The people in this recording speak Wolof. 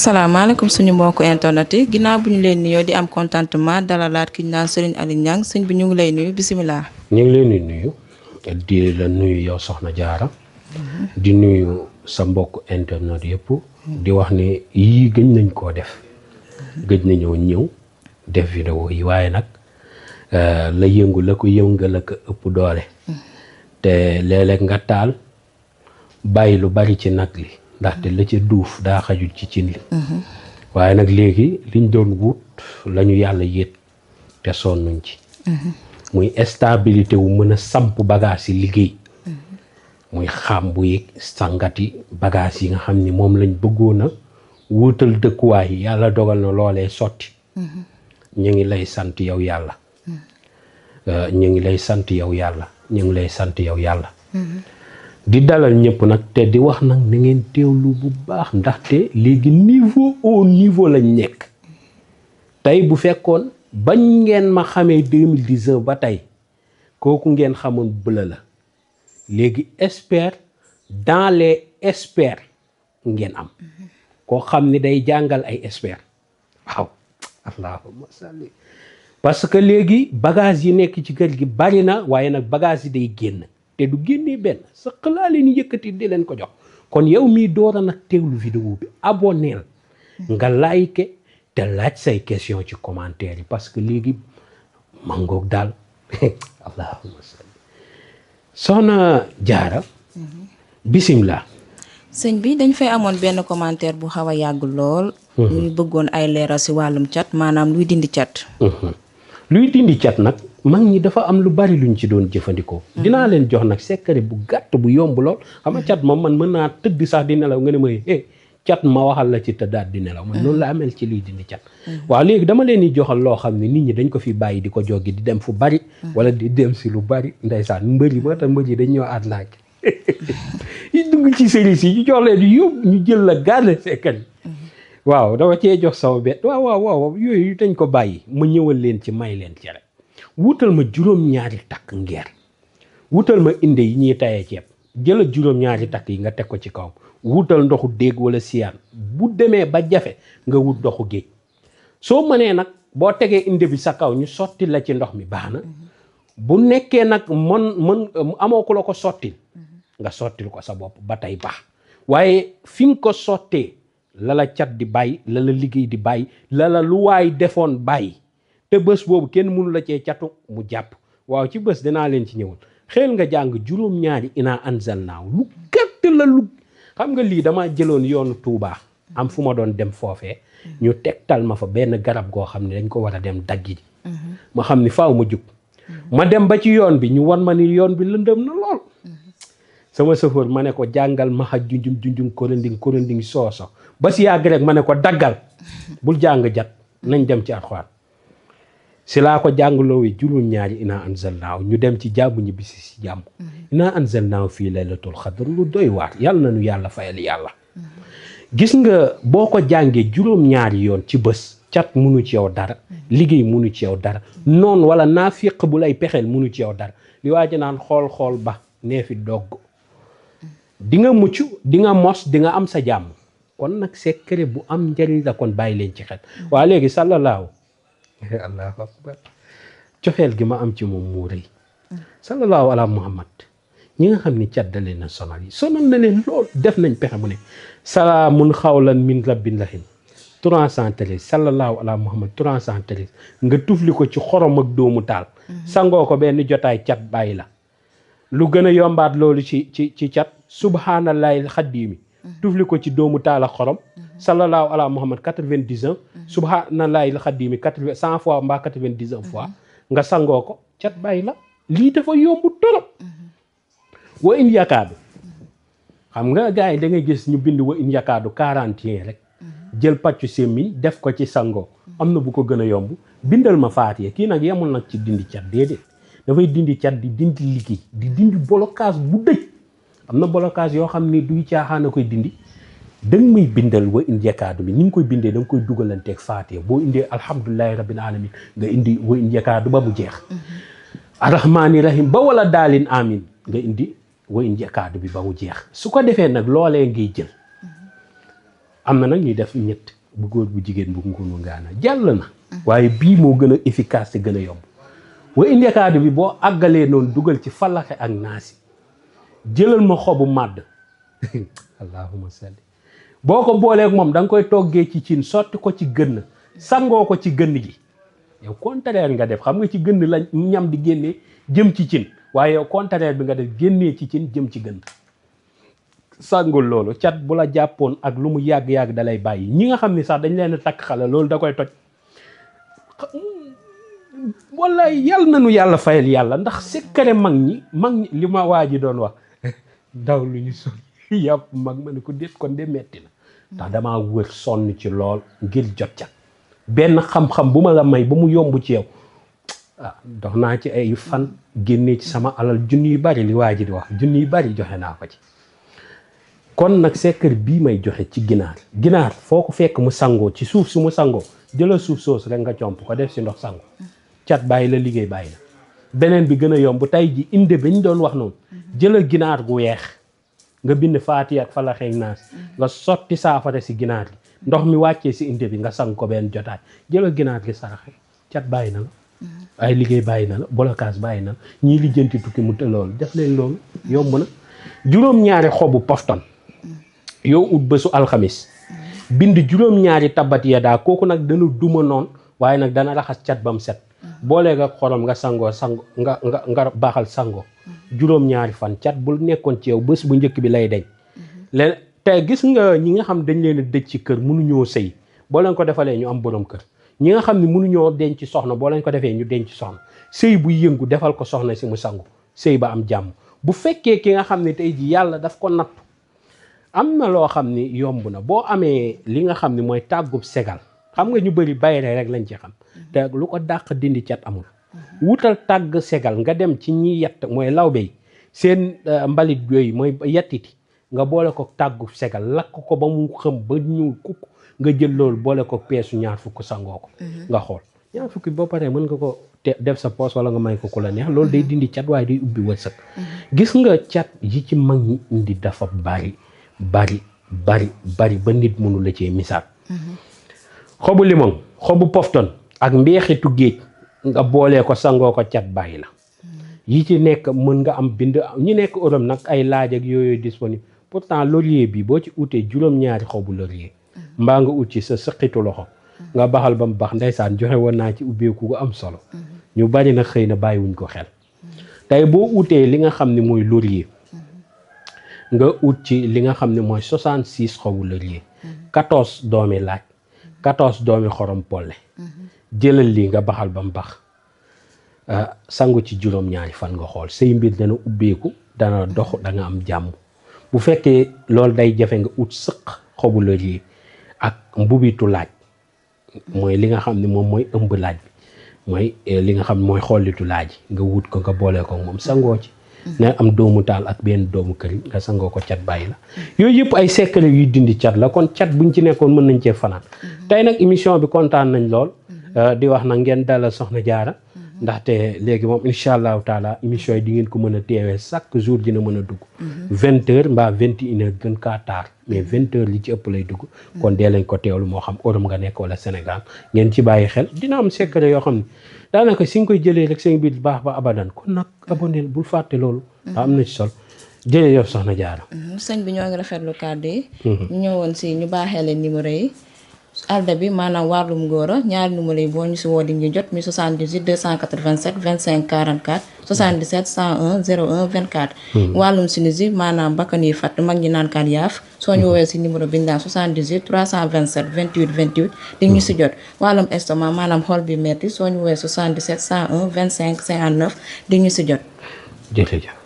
salaamaaleykum suñu mbokku internet yi ginnaaw bu ñu leen nuyoo di am contentement dalalaat ki ñu naan Serigne Aliou Niang sëñ bi ñu ngi lay nuyu bisimilah. ñu ngi leen di nuyu di la nuyu yow Soxna Jaara di nuyu sa mbokk internet yëpp di wax ne yii gëj nañ koo def gëj nañoo ñëw def vidéo yi waaye nag la yëngu la ko yëngal ak ëpp doole te léeg-léeg nga taal bàyyi lu bari ci nag li ndaxte la ca duuf daa xajul ci cin li waaye nag léegi liñ doon wut lañu yàlla yéet te sonnuñ ci muy stabilité wu mën a samp bagage yi liggéey muy xam bu yëg sàngati bagage yi nga xam ni moom lañ bëggoon a wuutal dëkkuwaay yàlla dogal na loolee sotti ñu ngi lay sant yow yàlla ñu ngi lay sant yow yàlla ñu ngi lay sant yow yàlla di dalal ñëpp nag te di wax nag na ngeen teewlu bu baax ndaxte léegi niveau au niveau lañ nekk tey bu fekkoon bañ ngeen ma xamee 2019 ba tey kooku ngeen xamoon bëla la léegi expert dans les experts ngeen am koo xam ni day jàngal ay expert waaw allahumma salli parce que léegi bagage yi nekk ci kër gi bari na waaye nag bagage yi day génn te du génnee benn sa xalaa leen yëkkati di leen ko jox kon yow mii doora nag teewlu vidéo bi abonneel nga like te laaj say question ci commentaire yi parce que léegi mangoog daal allahumma salli Soxna Jaara bisimilah. sëñ bi dañ fay amoon benn commentaire bu xaw a yàgg lool. ñu bëggoon ay leeral si wàllum cat maanaam luy dindi cat. luy dindi cat nag mag ñi dafa am lu bari luñ ci doon jëfandikoo. dinaa leen jox nag secret bu gàtt bu yomb lool xam nga cat moom man mën naa tëdd sax di nelaw nga ne may cat ma waxal la ci tëddaat di nelaw man noonu la amel ci luy dindi cat. waaw léegi dama leen di joxal loo xam ne nit ñi dañ ko fi bàyyi di ko joggi di dem fu bari. wala di dem si lu bari ndeysaan mbër yi moo tax mbër yi dañ ñoo aat laaj yi dugg ci service yi ñu jox leen di yóbbu ñu jël la garde secret waaw dama cee jox sama bet waaw yooyu dañ ko bàyyi ma ñëwal leen ci may leen ci rek wutal ma juróom-ñaari takk ngeer wutal ma inde yi ñuy tayee ceeb jëlal juróom-ñaari takk yi nga teg ko ci kawam wutal ndoxu déeg wala siyaan bu demee ba jafe nga wut ndoxu géej soo mënee nag boo tegee inde bi sa kaw ñu sotti la ci ndox mi baax na bu nekkee nag mën amoo ku la ko sottil nga sottil ko sa bopp ba tey baax waaye fi nga ko sottee lala cat di bàyyi lala liggéey di bàyyi lala lu waay defoon bàyyi te bés boobu kenn mënu la cee catu mu jàpp waaw ci bés dinaa leen ci ñëwal xeel nga jàng juróom-ñaari inaa anzalnaaw lu gàtt la lu xam nga lii dama jëloon yoonu Tuubaa am fu ma doon dem foofee ñu tegtal ma fa benn garab goo xam ne dañ ko war a dem daggi ji ma xam ni faaw ma jug ma dem ba ci yoon bi ñu wan ma ni yoon bi lëndëm na lool sama sëfoor ma ne ko jàngal ma xaj junjum koranding sooso ba si yàgg rek ma ne ko daggal bul jàng jat nañ dem ci Alxuraan si laa ko jàngloowee juróom-ñaari inaa anzalnaahu ñu dem ci jàmm ñu bisi si jàmm inaa anzalnaahu fii laylatul xadr lu doy waar yàlla na nu yàlla fayal yàlla gis nga boo ko jàngee juróom-ñaari yoon ci bés cat munu ci yow dara liggéey munu ci yow dara noonu wala naafiq bu lay pexeel munu ci yow dara li waa ji naan xool ba nee fi dogg di nga mucc di nga mos di nga am sa jàmm kon nag secret bu am njëriñ la kon bàyyi leen ci xel waa léegi sallallahu allahu akbar cofeel gi ma am ci moom moo rëy sallallahu ala muhammad ñi nga xam ni cat da leen a sonal yi sonal na leen lool def nañ pexe mu ne salaamun xawlan min rabbin rahim 313 sallallahu ala muhammad 313 nga tufli ko ci xorom ak doomu taal sangoo ko benn jotaay cat bàyyi la lu gën a yombaat loolu ci cat subhanallahi xaddiimi tufli ko ci doomu taal ak xorom sallallahu ala muhammad 99 subhanallahi xaddiimi 100 fois mbaa 99 fois nga sangoo ko cat bàyyi la lii dafa yombu torop wa in yakaadu xam nga gars yi da ngay gis ñu bind wa in yakaadu 41 rek jël pàccu semmiñ def ko ci sangoo am na bu ko gën a yomb bindal ma faatiye kii nag yemul nag ci dindi cat déedéet dafay dindi cat di dindi liggéey di dindi blocage bu dëj am na blocage yoo xam ne duy caaxaan a koy dindi danga muy bindal wa in yakaadu bi ni nga koy bindee da nga koy dugalanteeg faatiye boo indee alhamdulillahi rabbil alamin nga indi wa in yakaadu ba mu jeex arrahmaani rahim ba wala daalin amin nga indi wa in yakaadu bi ba mu jeex su ko defee nag loolee ngay jël am na nag ñuy def ñett bu góor bu jigéen bu ngunu ngaana jàll na waaye bii moo gën a efficace te gën a yomb wa indekaadu bi boo àggalee noonu dugal ci falaxe ak naasi jëlal ma xobu màdd allahumma salli boo ko booleeg moom da nga koy toggee ci cin sotti ko ci gënn sangoo ko ci gënn gi yow contraire nga def xam nga ci gënn la ñam di génnee jëm ci cin waaye yow contraire bi nga def génnee ci cin jëm ci gënn sàngul loolu cat bu la jàppoon ak lu mu yàgg-yàgg da lay bàyyi ñi nga xam ni sax dañ leen a takk xale loolu da koy toj wala yàlla nañu yàlla fayal yàlla ndax secret mag ñi li ma waa ji doon wax daw lu ñu sol yàpp mag ma ne ko déet kon de metti na ndax damaa wër sonn ci lool ngir jot cat benn xam-xam bu ma la may ba mu yomb ci yow dox naa ci ay fan génnee ci sama alal junni yu bari li waa ji di wax junni yu bari joxe naa ko ci kon nag secret bii may joxe ci ginaar foo ko fekk mu sangoo ci suuf su mu sangoo jëlal suuf soosu rek nga comp ko def si ndox sango cat bàyyi la liggéey bàyyi la beneen bi gën a yomb tey ji inde ba ñu doon wax noonu jëlal ginaar gu weex nga bind faati ak falaxeeg naas nga sotti saafara si ginaar gi ndox mi wàccee si inde bi nga sang ko benn jotaay jëlal ginaar gi saraxe cat bàyyi na la ay liggéey bàyyi na la blocage bàyyi na la ñii lijjanti tukki mu te loolu def leen loolu yomb na juróom-ñaari xobu pofton yow ut bésu alxamis bind juróom-ñaari tabat ya daa kooku nag dana duma noonu waaye nag dana raxas cat ba mu set boolee nga xorom nga sangoo nga baaxal sangoo juróom-ñaari fan cat bul nekkoon ci yow bés bu njëkk bi lay deñ leen te gis nga ñi nga xam dañ leen a dëj ci kër mënuñoo sëy boo leen ko defalee ñu am borom kër ñi nga xam ne mënuñoo denc soxna boo leen ko defee ñu denc soxna sëy bu yëngu defal ko soxna si mu sangu sëy ba am jàmm bu fekkee ki nga xam ne tey ji yàlla daf ko nattu am na loo xam ni yomb na boo amee li nga xam ne mooy tàggub segal xam nga ñu bëri bayre rek lañ ci xam te lu ko dàq dindi cat amul wutal tàgg segal nga dem ci ñi yett mooy lawbe yi seen mbalit yooyu mooy yettiti nga boole ko tàggub segal lakk ko ba mu xëm ba ñuul kukk nga jël loolu boole ko peesu ñaar fukk sangoo ko nga xool ñaar fukki boo paree mën nga ko def sa poos wala nga may ko ku la neex loolu day dindi cat waaye day ubbi wërsëg gis nga cat yi ci mag ñi indi dafa bari ba nit mënu la cee misaal xobu limon xobu pofton ak mbeexitu géej nga boolee ko sangoo ko cat bàyyi la yi ci nekk mën nga am bind ñi nekk Europe nag ay laaj ak yooyu disponible pourtant laurier bi boo ci utee juróom-ñaari xobu laurier mbaa nga ut ci sa sëqitu loxo nga baxal ba mu baax ndeysaan joxe woon naa ci ubbeeku gu am solo ñu bari na xëy na bàyyiwuñ ko xel tey boo utee li nga xam ne mooy laurier nga ut ci li nga xam ne mooy 66 xobu laurier 14 doomi laaj 14 doomi xorom polle jëlal lii nga baxal ba mu baax sangu ci juróom-ñaari fan nga xool say mbir dana ubbeeku dana dox da nga am jàmm bu fekkee loolu day jafe nga ut sëq xobu laurier ak mbubitu laaj mooy li nga xam ne moom mooy ëmb laaj bi mooy li nga xam ne mooy xollitu laaj nga wut ko nga boole ko moom sangoo ci ne am doomu taal ak benn doomu këriñ nga sangoo ko cat bàyyi la yooyu yëpp ay secret yuy dindi cat la kon cat buñ ci nekkoon mën nañ cee fanaan tey nag émission bi kontaan nañ lool di wax nag ngeen dalal Soxna Diarra ndaxte léegi moom incha allahu taala émission yi di ngeen ko mën a teewee chaque jour dina mën a dugg 20h mbaa 21h gën kaa taar mais 20h li ci ëpp lay dugg kon dee lañ ko teewlu moo xam Europe nga nekk wala Sénégal ngeen ci bàyyi xel dina am secret yoo xam ne daanaka si nga koy jëlee rek seen biir baax ba abadan kon nag abonné bul fàtte loolu am na ci sol jërëjëf Soxna Diarra sëñ bi ñoo ngi rafetlu kàddu yi ñu ñëwoon si ñu baaxee leen numéro yi alda bi maanaam wàllum ngóora ñaari numéro yi boo ñu si woo di ñu jot mi 78 287 25 44 77 101 01 24 wàllum sinusite maanaam bakkan yi fatt mag ñi naan kaan yaaf soo ñu woowee si numéro bi ñu daan 78 327 28 28 di ñu si jot wàllum estomac maanaam xol bi metti soo ñu woowee 77 101 25 59 di ñu si jot jërëjëf